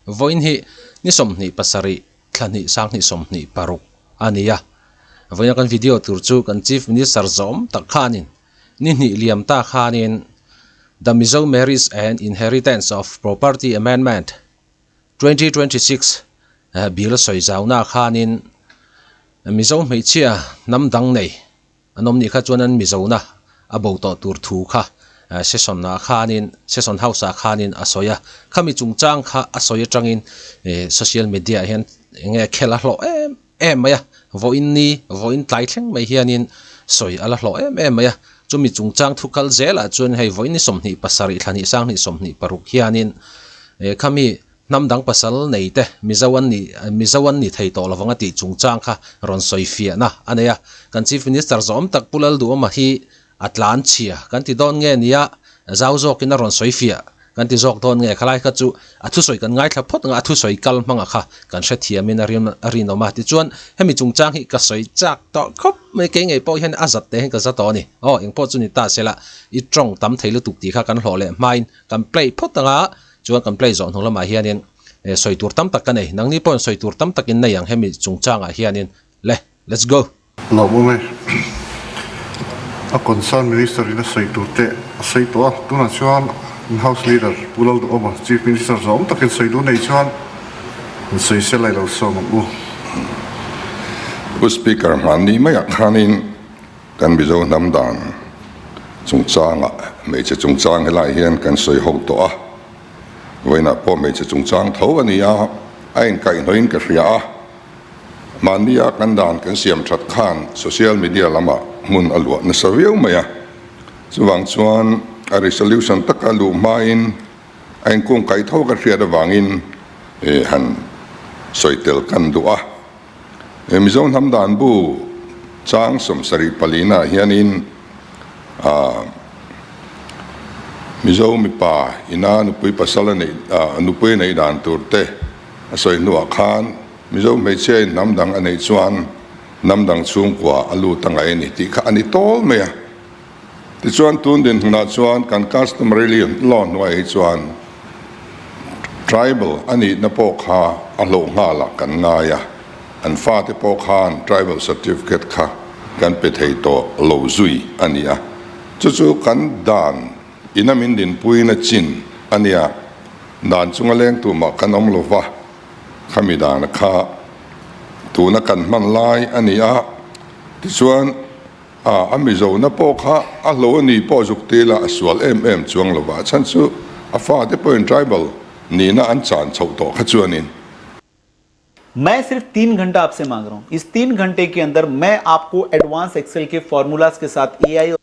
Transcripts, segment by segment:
Vawiin hi ni 27 thla hnih sanghnih 26 a ni a. Vawiina kan video tur chu kan Chief Minister zawm tak khanin ni hnih liam ta khanin The Mizo Marriage and Inheritance of Property Amendment 2026 Bill sawi zauna khanin Mizo hmeichhia hnam dang nei An awm nih kha chuan an Mizona a bo tawh tur thu kha session ah khanin session house ah khanin a sawi a, khami chungchang kha a sawi atangin social media ah hian eng nge khel a hlawh em em mai a, vawiin ni vawiin tlai thleng mai hianin sawi a la hlawh em em mai a, chumi chungchang thu kal zelah chuan hei vawiin ni 27 thla hnih sanghnih 26 hianin khami Hnam dang pasal nei te Mizo an nih Mizo an ni thei tawh lovang a tih chungchang kha rawn sawi fiahna a nei a. Kan Chief Minister zawm tak Pu Lalduhawma hi a tlan chhia kan ti dawn nge nia zau zawkin a rawn sawi fiah kan ti zawk dawn nge khalai kha chu a thusawi kan ngaithla phawt anga a thusawi kal hmanga kha kan hrethiamin a rin a rinawm a. Tichuan hemi chungchang hi ka sawi chak tawh khawp mai kei ngei pawh hian a zat te hian ka za tawh a ni. Aw engpawh chu ni ta sela i tawng tam thei lutuk tih kha kan hlawh leh hmain kan play phawt anga Chuan kan play zawh hnu lamah hianin sawi tur tam tak ka nei. Nangni pawhin sawi tur tam takin nei ang hemi chungchangah hianin le, let's go! Lawm awm e. A concern Minister in a sawi tur te a sawi tawh a, tunah chuan an House Leader Pu Lalduhawma Chief Minister zawng takin sawi duh nei chuan an sawi sel a i lo sawm ang u. Pu Speaker, hmanni maiah khanin Kan Mizo hnam dan chungchangah hmeichhe chungchang helaiah hian kan sawi ho tawh a, vawiinah pawh hmeichhe chungchang tho a ni a, a inkaihhnawhin ka hria a. Mahnia kan dan kan siam that khan social media lamah hmun a luah nasa viau mai a, chuvang chuan a resolution taka luh hmain a inkungkaih tho ka hriat avangin han sawi tel kan duh a. Mizo hnam dan bu chang 74 ah hianin Mizo mipa ina nupui pasal a neih nupui a neih dan tur te a sawi hnuah khan Mizo hmeichhia in hnam dang a neih chuan hnam dang chhungkua a lut a ngaih a ni tih kha a ni tawl mai a. Tichuan tun dinhmunah chuan kan customary law hnuaiah hi chuan tribal a nihna pawh kha a hlauh nghalah kan ngai a, an fate pawh khan tribal certificate kha kan pe thei tawh lo zui a ni a. Chu chu kan dan ina min dinpuina chin a nia, dan chunga leng tumah kan awm lo va, khami dan kha tuna kan hman lai a ni a, tichuan, A, a Mizona pawh kha a hlo a ni pawh zuk tila a sual em em chuang lo va, a chhan chu a fate pawhin tribal nihna an chan chhoh tawh kha chuanin. मैं सिर्फ तीन घंटा आपसे मांग रहा हूं इस तीन घंटे के अंदर मैं आपको एडवांस एक्सेल के फॉर्मूलाज के साथ AI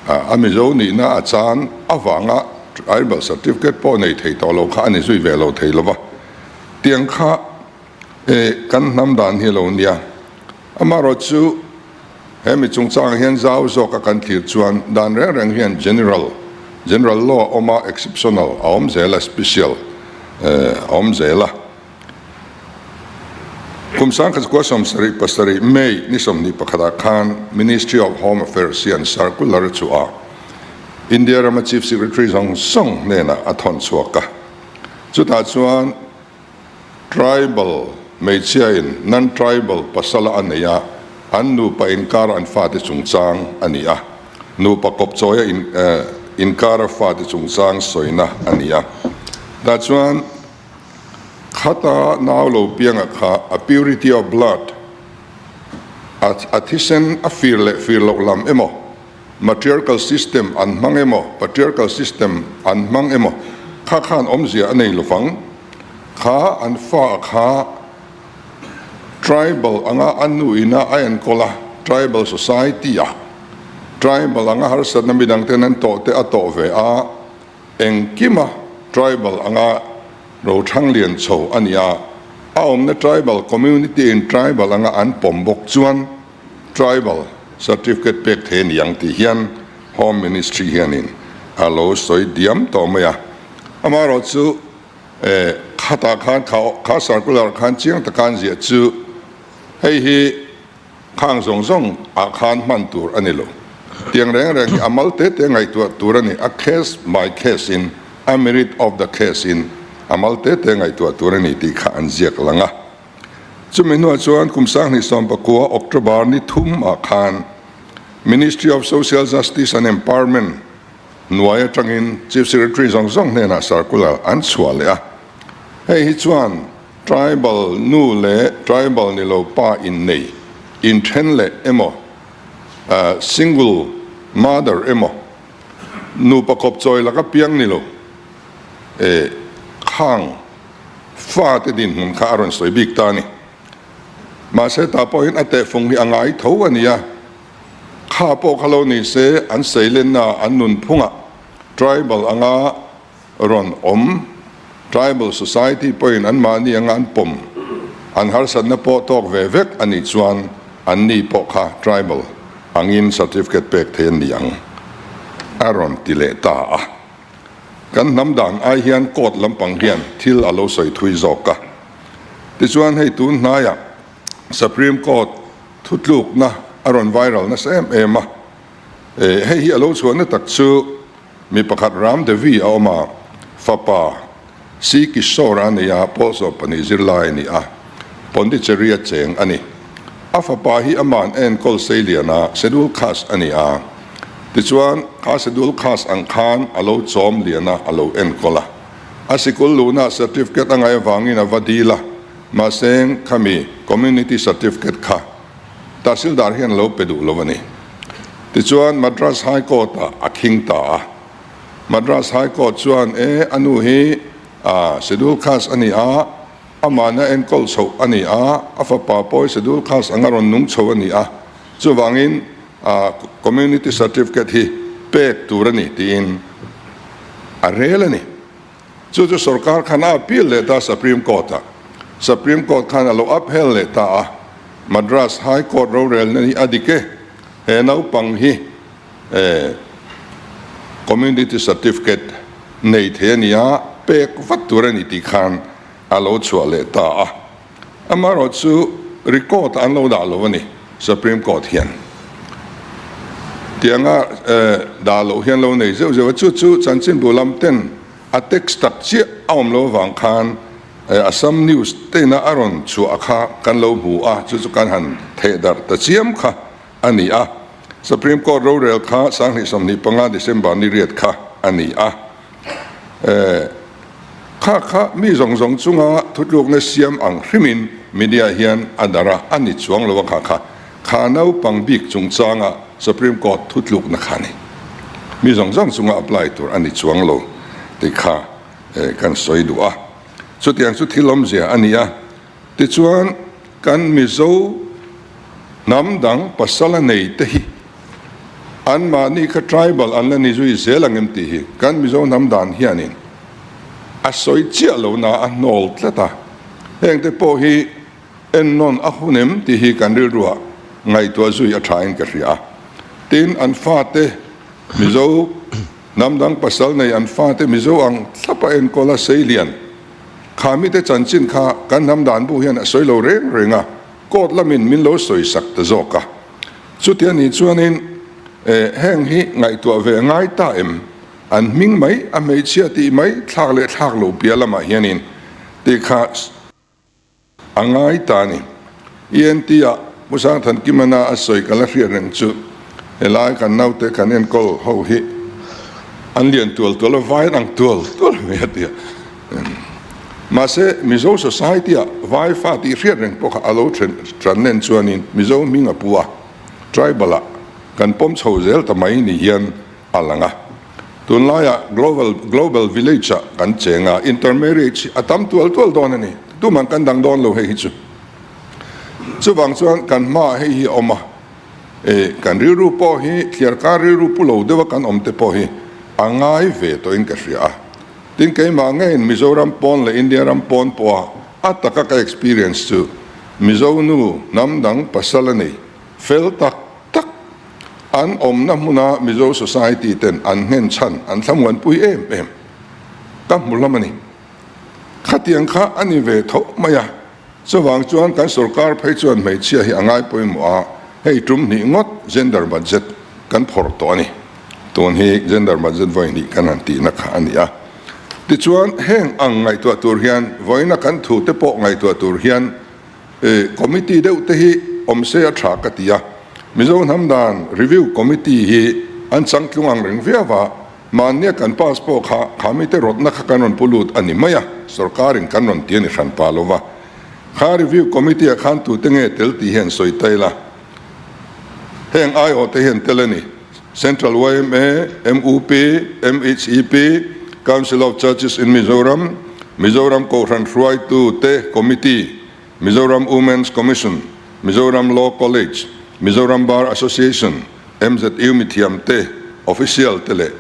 A, a Mizo nihna a chan avanga tribal certificate pawh nei thei tawh lo kha a ni zui ve lo thei lo va, tiang kha e kan hnam dan hi a lo nia. Amaherawh chu he mi chungchangah hian zau zawka kan thlir chuan dan reng reng hian general, general law a awm a, exceptional a awm zel a, special a awm zel a. Kum 1977 May ni 21 ah khan Ministry of Home Affairs hian circular a chhuah a, India rama Chief Secretary zawng zawng hnenah a thawn chhuak a. Chutah chuan Tribal hmeichhiain non-tribal pasala a nei a, an nupa inkara an fate chungchang a ni a. Nupa kawpchawia inkara fate chungchang sawina a ni a. Tah chuan khata nau lo pianga kha a purity of blood, a thisen a fir leh fir loh lam emaw, matriarchal system an hmang emaw, patriarchal system an hmang emaw, kha khan awmzia a nei lovang. Kha an fa kha tribal anga a nu ina a enkawl a, tribal society a tribal anga harsatna midang ten an tawh te a tawh ve a, engkima tribal anga rothang lian chho a ni a, a awmna tribal community in tribal anga an pawm bawk chuan tribal certificate pek thei a ni ang tih hian Home Ministry hianin a lo sawi diam tawh mai a. Amaherawh chu khatah khan kha circular khan chiang taka an ziah chu hei hi khang zawng zawng ah khan hman tur a ni lo. Tiang reng reng hi a mal te te ngaihtuah tur a ni, a case by case in, a merit of the case in. A mal te te ngaihtuah tur a ni tih kha an ziak lang a. Chumi hnuah chuan kum 2019 October ni thum ah khan Ministry of Social Justice and Empowerment hnuai atangin Chief Secretary zawng zawng hnenah circular an chhuah leh a. Hei hi chuan Tribal nu leh Tribal ni lo pa innei, inthen leh emaw, single mother emaw, nupa kawp chawi laka piang ni lo, khang fate dinhmun kha a rawn sawi bik ta a ni. Mahse tah pawhin a tehfung hi a ngai tho a ni a, kha pawh kha lo ni se an seilenna an nunphungah tribal anga rawn awm, tribal society pawhin anmahni anga an pawm, an harsatna pawh tawk ve vek a nih chuan anni pawh kha tribal angin certificate pek thei an ni ang a rawn ti leh ta a. Kan hnam dan ai hian court lampang hian thil a lo sawi thui zawk a. Tichuan hei tun hnaiah Supreme Court thutlukna a rawn viral nasa em em a. Hei hi a lo chhuahna tak chu mi pakhat Ram Devi a awm a, fapa C Kishore a nei a, pawl 12 zirlai a ni a, Pondicherry a cheng a ni. A fapa hi ama'n a enkawl seilian a, Schedule Caste a ni a. Tichuan, kha Schedule Caste ang khan a lo chawm lian a, a lo enkawl a. A sikul luhna certificate a ngaih avangin a va dil a, mahse khami Community Certificate kha Tahsildar hian a lo pe duh lo a ni. Tichuan, Madras High Court-ah a khing ta a. Madras High Court chuan, E, a nu hi Schedule Caste a ni a, amahna enkawl chhoh a ni a, a fapa pawh hi Schedule Caste anga rawn nung chho a ni a, chuvangin Community Certificate hi pek tur a ni tiin a rel a ni. Chu chu sorkar khan a appeal leh ta Supreme Court-ah. Supreme Court khan a lo upheld leh ta a, Madras High Court rorelna hi a dik e, he naupang hi Community Certificate nei thei a ni a, pek vat tur a ni tih khan a lo chhuah leh ta a. Amaherawh chu record an lo dah lo a ni Supreme Court hian. Tianga dah loh hian lo nei zeuh zeuh a, chu chu chanchinbu lam ten a text tak chiah a awm lo avang khan Assam News tena a rawn chhuah kha kan lo hmu a, chu chu kan han theh darh ta chiam kha a ni a. Supreme Court rorel kha 2025 December ni riat kha a ni a. Kha kha mi zawng zawng chunga thutlukna siam ang hrimin media hian a darh a, a ni chuang lo a kha kha. Kha naupang bik chungchanga Supreme Court thutlukna kha a ni. Mi zawng zawng chunga apply tur a ni chuang lo tih kha kan sawi duh a. Chutiang chu thil awmzia a ni a. Tichuan, kan Mizo hnam dang pasal a nei te hi anmahni kha tribal an la ni zui zel ang em tih hi kan Mizo hnam dan hianin a sawi chiah lo na a hnawl tlat a. Heng te pawh hi ennawn a hun em tih hi kan rilruah ngaihtuah zui a thain ka hria a. Tin, an fate Mizo hnam dang pasal nei an fate Mizo ang thlapa enkawl a seilian Kha mite chanchin kha kan hnam dan bu hian a sawi lo reng reng a, court lamin min lo sawi sak ta zawk a. Chuti a nih chuanin heng hi ngaihtuah ve a ngai ta em? An hming mai, a hmeichhia tih mai, thlak leh thlak lo piah lamah hianin tih kha A ngai ta a ni. ENT ah Pu Sangthankimana a sawi ka la hriat reng chu helai kan naute kan enkawl ho hi an lian tual tual a, vai an ang tual tual mai a ti a. Mahse Mizo society ah vai fa tih hriat reng pawh kha a lo then tan nen chuanin Mizo hming a pu a, tribal ah kan pawm chho zel ta mai ni hian a lang a. Tunlaiah global global village ah kan cheng a, intermarriage hi a tam tual tual dawn a ni. Tumah kan dang dawn lo hei hi chu. Chuvang chuan kan hmaah hei hi a awm a, e kan rilru pawh hi thliarkar rilru pu lo deuha kan awm te pawh hi a ngai ve tawhin ka hria a. Tin keimah ngeiin Mizoram pawn leh India ram pawn pawha a taka ka experience chu Mizo nu hnam dang pasal a nei fel tak tak An awmna hmuna Mizo Society ten an nghen chhan an thlamuanpui em em ka hmu hlawm a ni. Khatiang kha a ni ve tho mai a, chuvang chuan kan sorkar phei chuan hmeichhia hi a ngai pawimawh a, hei tum hnih ngawt gender budget kan phawrh tawh a ni. Tun hi gender budget vawi hnih kan han tihna kha a ni a. Tichuan, heng ang ngaihtuah tur hian vawiina kan thu te pawh ngaihtuah tur hian committee deuh te hi awm se a tha ka ti a. Mizo hnam dan review committee hi an changtlung ang reng viau a, mahnia kan pass pawh kha kha mite rawtna kha kan rawn pu lut a ni mai a, sorkarin kan rawn ti a ni hran pa lo va. Kha review committee ah khan tute nge tel tih hi an sawi ta ila. Heng aiawh te hian tel a ni, Central yma, mup, MHEP, Council of Churches in Mizoram, Mizoram Kohhran Hruaitu te Committee, Mizoram Women's Commission, Mizoram Law College, Mizoram Bar Association, MZU mithiam te, official te leh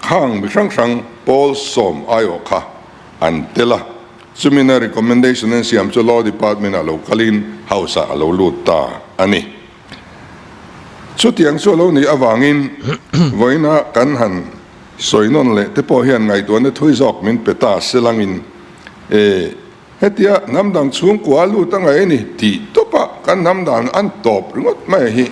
khang mi hrang hrang pawl sawm aiawh kha an tel a. Chumina recommendation an siam chu Law Department ah lo kalin House ah a lo lut ta a ni. Chutiang chu a lo nih avangin vawiina kan han sawi nawn leh te pawh hian ngaihtuahna thui zawk min pe ta selangin e hetia hnam dang chhungkua a lut a ngaih a ni tih tawpah kan hnam dan an tawp ringawt mai hi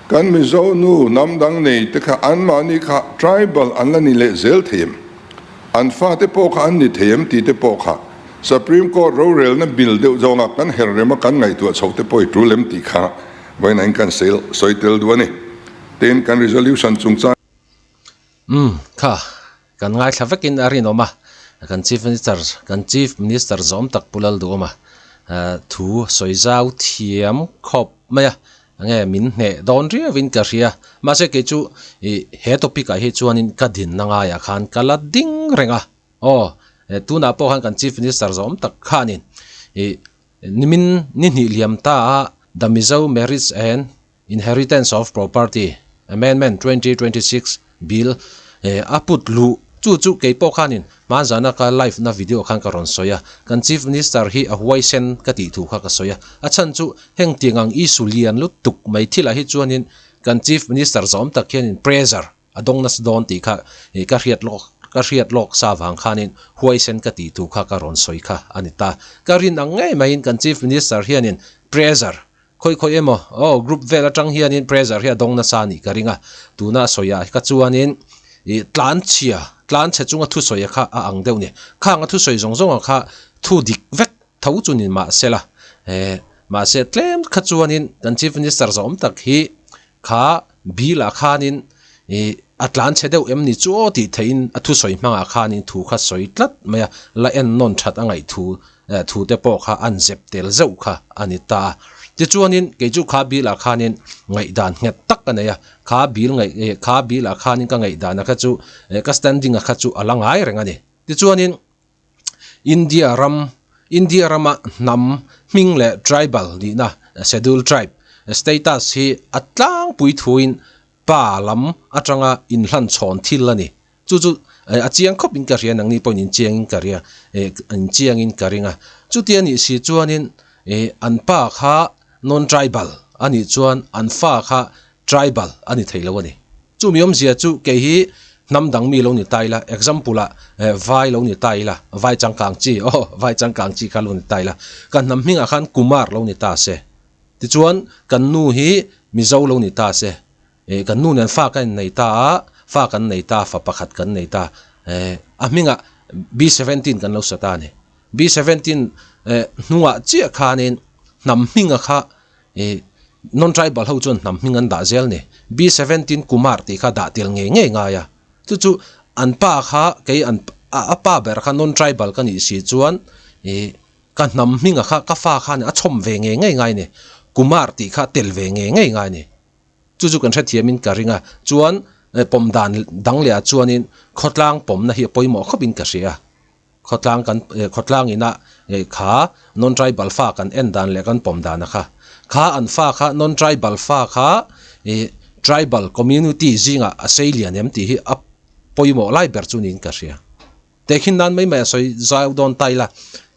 kan Mizo nu hnam dang nei te kha anmahni kha tribal an la ni leh zel thei em? An fate pawh kha an ni thei em tih te pawh kha Supreme Court rorelna bill deuh zawnga kan her rema kan ngaihtuah chhoh te pawh i tul em tih kha vawiin kan sawi tel duh a ni. Tin, kan resolution chungchang. Umm, kha, kan ngaithla vekin a rinawm a, kan Chief Minister, kan Chief Minister zawm tak Pu Lalduhawma thu sawi zau thiam khawp mai a, Nge min hneh dawn riauin ka hria. Mahse kei chu ih he topic ah hi chuanin ka dinna ngaiah khan ka la ding reng a. Aw, tunah pawh khan kan Chief Minister zawm tak khanin ih nimin ni hnih liam ta a The Mizo Marriage and Inheritance of Property Amendment 2026 Bill a put luh chu chu kei pawh khanin hmanzana ka live na video khan ka rawn sawi a, kan Chief Minister hi a huaisen ka tih thu kha ka sawi a, a chhan chu heng tiang ang issue lian lutuk mai thilah hi chuanin kan Chief Minister zawm tak hianin pressure a dawng nasa dawn tih kha ka hriat lawk ka hriat lawk sa vang khanin huaisen ka tih thu kha ka rawn sawi kha a ni ta. Ka rin ang ngei maiin kan Chief Minister hianin pressure Khawi khawi emaw aw group vel atang hianin pressure hi a dawng nasa a nih ka ring a, tuna a sawi ah kha chuanin ih tlan chhia tlan chhe chunga thusawi a kha a ang deuh ni. Khang a thusawi zawng zawng ah kha thu dik vek tho chu ni mahse la eh mahse tlem kha chuanin kan chief minister zawm tak hi kha bill ah khanin ih a tlan chhe deuh em ni chu aw tih theihin a thusawi hmangah khanin thu kha sawi tlat mai a, la en nawn that a ngaih thu thu te pawh kha an zep tel zeuh kha a ni ta a. Tichuanin kei chu kha bill ah khanin ngaihdan nghet tak ka nei a, kha bill ngaih kha bill ah khanin ka ngaihdan a kha chu ka standing a kha chu a la ngai reng a ni. Tichuanin India ram India rama hnam hming leh tribal nihna schedule tribe status hi a tlangpui thuin pa lam atanga inhlan chhawn thil a ni. Chu chu a chiang khawp in ka hria nangni pawhin in chiang in ka ria in chiang in ka ring a. Chuti a nih si chuanin an pa kha non tribal a nih chuan an fa kha tribal a ni thei lo a ni. Chumi awmzia chu kei hi hnam dang mi lo ni ta ila, example ah vai lo ni ta ila, vai changkang chi aw vai changkang chi kha lo ni ta ila, ka hnam hmingah khan Kumar lo ni ta se, tichuan kan nu hi Mizo lo ni ta se, Eh kan nu nen fa ka innei ta a, fa kan nei ta, fa pakhat kan nei ta. Eh a hmingah B 17 kan lo sa ta a ni. B 17 eh hnungah chiah khanin hnam hminga kha eh non tribal ho chuan hnam hming an dah zel ni. B 17 Kumar tih kha dah tel ngei ngei ngai a. Chu chu an pa kha kei an a pa ber kha non tribal ka nih si chuan eh ka hnam hminga kha ka fa khan a chhawm ve ngei ngei ngai a ni. Kumar tih kha tel ve ngei ngei ngai a ni. Chu chu kan hrethiamin ka ring a, chuan pawm dan dang leh ah chuanin khawtlang pawmna hi a pawimawh khawpin ka hria. Khawtlang kan khawtlang ina kha non tribal fa kan en dan leh kan pawm dan a kha. Kha an fa kha non tribal fa kha ih tribal community zingah a sei lian em tih hi a pawimawh lai ber chu niin ka hria. Tehkhin nan mai mai a sawi zau dawn ta ila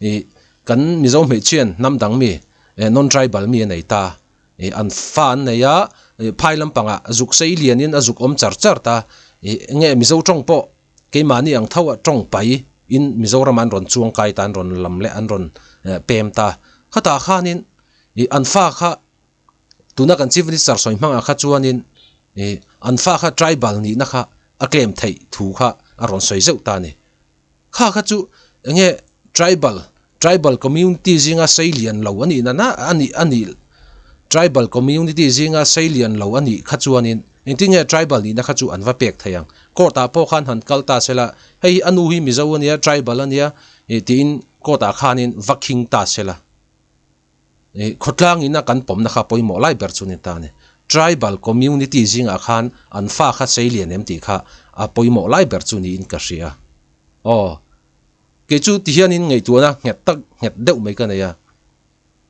ih kan Mizo hmeichhian hnam dang mi non tribal mi a nei ta. Ih an fa an nei a, ih phai lampangah zuk sei lianin a zuk awm char char ta. Ih enge Mizo tawng pawh keimahni ang tho a tawng pai in Mizoram an rawn chuang kai ta an rawn lam leh an rawn pem ta. Khatah khanin ih an fa kha tuna kan Chief Minister sawi hmangah kha chuanin ih an fa kha tribal nihna kha a claim theih thu kha a rawn sawi zeuh ta a ni. Kha kha chu enge tribal tribal community zinga sei lian lo a nih na na a nih a nih tribal community zinga sei lian lo a nih kha chuanin engtin nge tribal nihna kha chu an va pek thei ang. Court ah pawh khan han kal ta sela hei hi a nu hi Mizo a nia tribal a nia ih tiin court ah khanin va khing ta sela. Ih khawtlang ina kan pawmna kha pawimawh lai ber chu ni ta a ni. Tribal community zingah khan an fa kha sei lian em tih kha a pawimawh lai ber chu niin ka hria. Aw, kei chu ti hianin ngaihtuahna nghet tak nghet deuh mai ka nei a,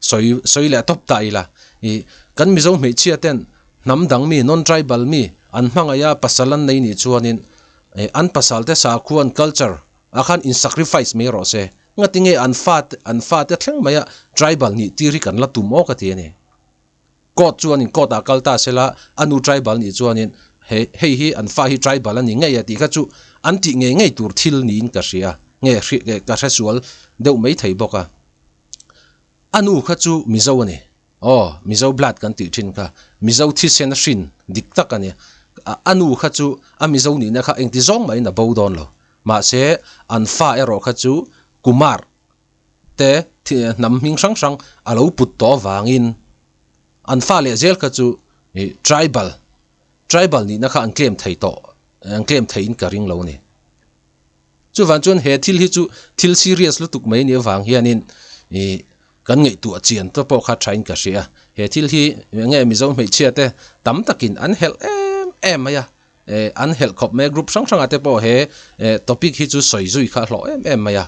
sawi sawi leh tawp ta ila. Ih kan Mizo hmeichhia ten hnam dang mi non-tribal mi an hmangaih a pasal an nei nih chuanin ih an pasal te sakhua an culture ah khan in sacrifice mai rawh se. Ngati nge an fate an fate thleng mai a tribal nih tir hi kan la tum aw ka ti a ni. Court chuanin court ah kal ta sela a nu tribal nih chuanin he hei hi an fa hi tribal a ni ngei a tih kha chu an tih ngei ngei tur thil niin ka hria nge hri ka hre sual deuh mai thei bawk a. A nu kha chu Mizo a ni. Aw, Mizo blood kan tih thin kha Mizo thisen hrin dik tak a ni. A nu kha chu a Mizo nihna kha engti zawng mahin a bo dawn lo. Mahse, an fa erawh kha chu Kumar te hnam hming hrang hrang a lo put tawh avangin an fa leh zel kha chu tribal, tribal nihna kha an claim thei tawh, an claim theiin ka ring lo a ni. Chuvang chuan he thil hi chu thil serious lutuk mai nih avang hianin ih kan ngaihtuah chian te pawh kha thain ka hria. He thil hi enge Mizo hmeichhia te tam takin an helh em em mai a, eh an helh khawp mai a, group hrang hrangah te pawh he eh topic hi chu sawi zui kha a hlawh em em mai a.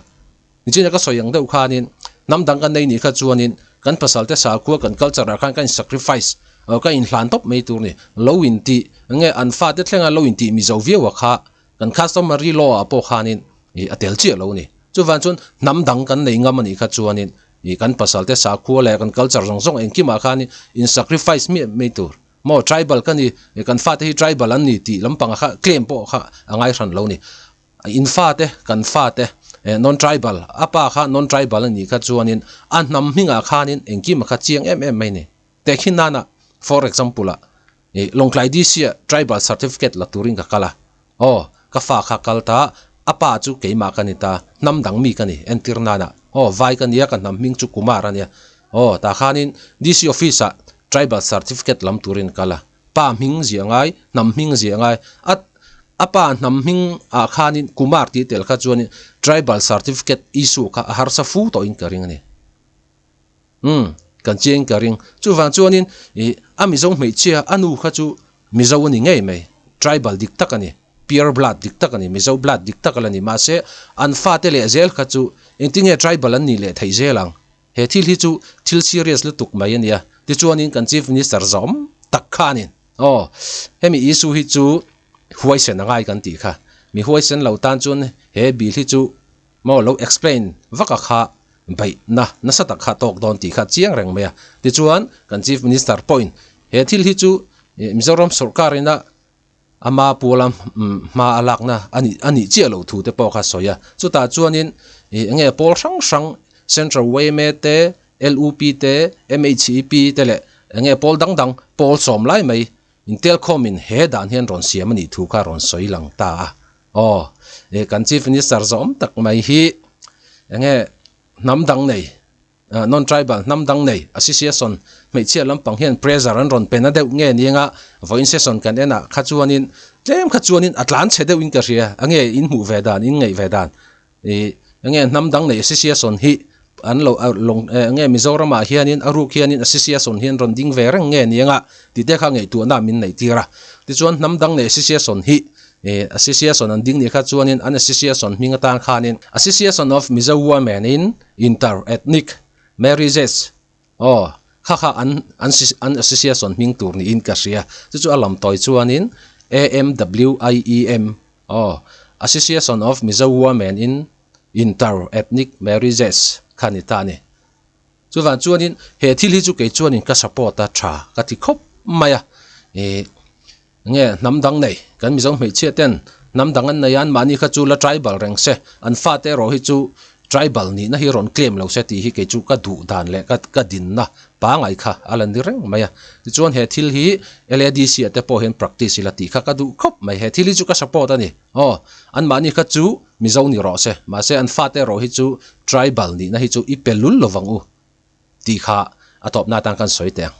Nichina ka sawi ang deuh khanin hnam dang kan nei nih kha chuanin kan pasal te sakhua kan culture ah khan kan in sacrifice kan inhlan tawp mai tur a ni. Lo intih enge an fate thlenga lo intih Mizo viau a kha Kan customary law ah pawh khanin ih a tel chiah lo a ni. Chuvang chuan hnam dang kan nei ngam a nih kha chuanin ih kan pasal te sakhua leh kan culture zawng zawng engkimah khanin in sacrifice miah mai tur. Maw tribal ka ni ih kan fate hi tribal an ni tih lampangah kha claim pawh kha a ngai hran lo a ni. In fate kan fate eh non tribal a pa kha non tribal a nih kha chuanin a hnam hmingah khanin engkimah kha chiang em em mai a ni. Tehkhin nana for example ah Ih, Lawngtlai DC ah Tribal Certificate la turin ka kal a. Aw, ka fa kha kal ta, a pa chu keimah ka ni ta, hnam dang mi ka ni, entir nana. Aw, vai ka nia, ka hnam hming chu Kumar a nia. Aw, tah khanin DC office ah Tribal Certificate lam turin ka kal a. Pa hming ziah ngai, hnam hming ziah ngai. A, a pa hnam hming ah khanin Kumar tih tel kha chuanin Tribal Certificate issue kha a harsa fu tawhin ka ring a ni. Umm, kan chiang ka ring. Chuvang chuanin ih a Mizo hmeichhia a nu kha chu Mizo a ni ngei mai. Tribal dik tak a ni. Pure blood dik tak a ni. Mizo blood dik tak a la ni. Mahse, an fate leh zel kha chu engtinge tribal an nih leh theih zel ang? He thil hi chu thil serious lutuk mai a nia. Tichuanin kan Chief Minister zawm tak khanin aw hemi issue hi chu huaisen a ngai kan tih kha. Mi huaisen lo tan chuan he bill hi chu Maw lo explain vak a kha beihna nasa tak kha tawk dawn tih kha chiang reng mai a. Tichuan kan Chief Minister pawhin he thil hi chu Mizoram sawrkar ina ama puala hma a lakna a nih a nih chiah loh thu te pawh kha sawi a. Chutah chuanin ih enge pawl hrang hrang Central yma te, LUP te, MHEP te leh enge pawl dang dang pawl sawm lai mai Intelkhawmin he dan hian rawn siam a nih thu kha rawn sawi lang ta a. Aw, eh kan Chief Minister zawm tak mai hi enge hnam dang nei, non-tribal hnam dang nei association hmeichhia lampang hian pressure an rawn pe na deuh nge ni anga vawiin session kan en ah kha chuanin tlem kha chuanin a tlan chhe deuhin ka hria enge in hmuh ve dan, in ngaih ve dan. Ih enge hnam dang nei association hi an lo lawng enge Mizoram ah hianin a ruk hianin association hi an rawn ding ve reng nge ni anga tih te kha ngaihtuahna min neih tir a. Tichuan hnam dang nei association hi ih association an ding nih kha chuanin an association hming atan khanin Association of Mizo Women in Inter Ethnic Marriages aw kha kha an an an association hming tur niin ka hria. Chu chu a lam tawi chuanin AMWIEM Aw, Association of Mizo Women in Inter-Ethnic Marriages kha ni ta a ni. Chuvang chuanin he thil hi chu kei chuanin ka support a tha ka ti khawp mai a. Ih, nge hnam dang nei, kan Mizo hmeichhia ten hnam dang an nei a, anmahni kha chu la tribal reng se, an fate erawh hi chu Tribal nihna hi rawn claim lo se tih hi kei chu ka duh dan leh ka ka dinna pangai kha a la ni reng mai a. Tichuan he thil hi LADC ah te pawh hian practice ila tih kha ka duh khawp mai. He thil hi chu ka support a ni. Aw, anmahni kha chu Mizo ni rawh se, mahse an fate erawh hi chu tribal nihna hi chu i pe lul lovang u tih kha a tawpna atan khan sawi teh ang.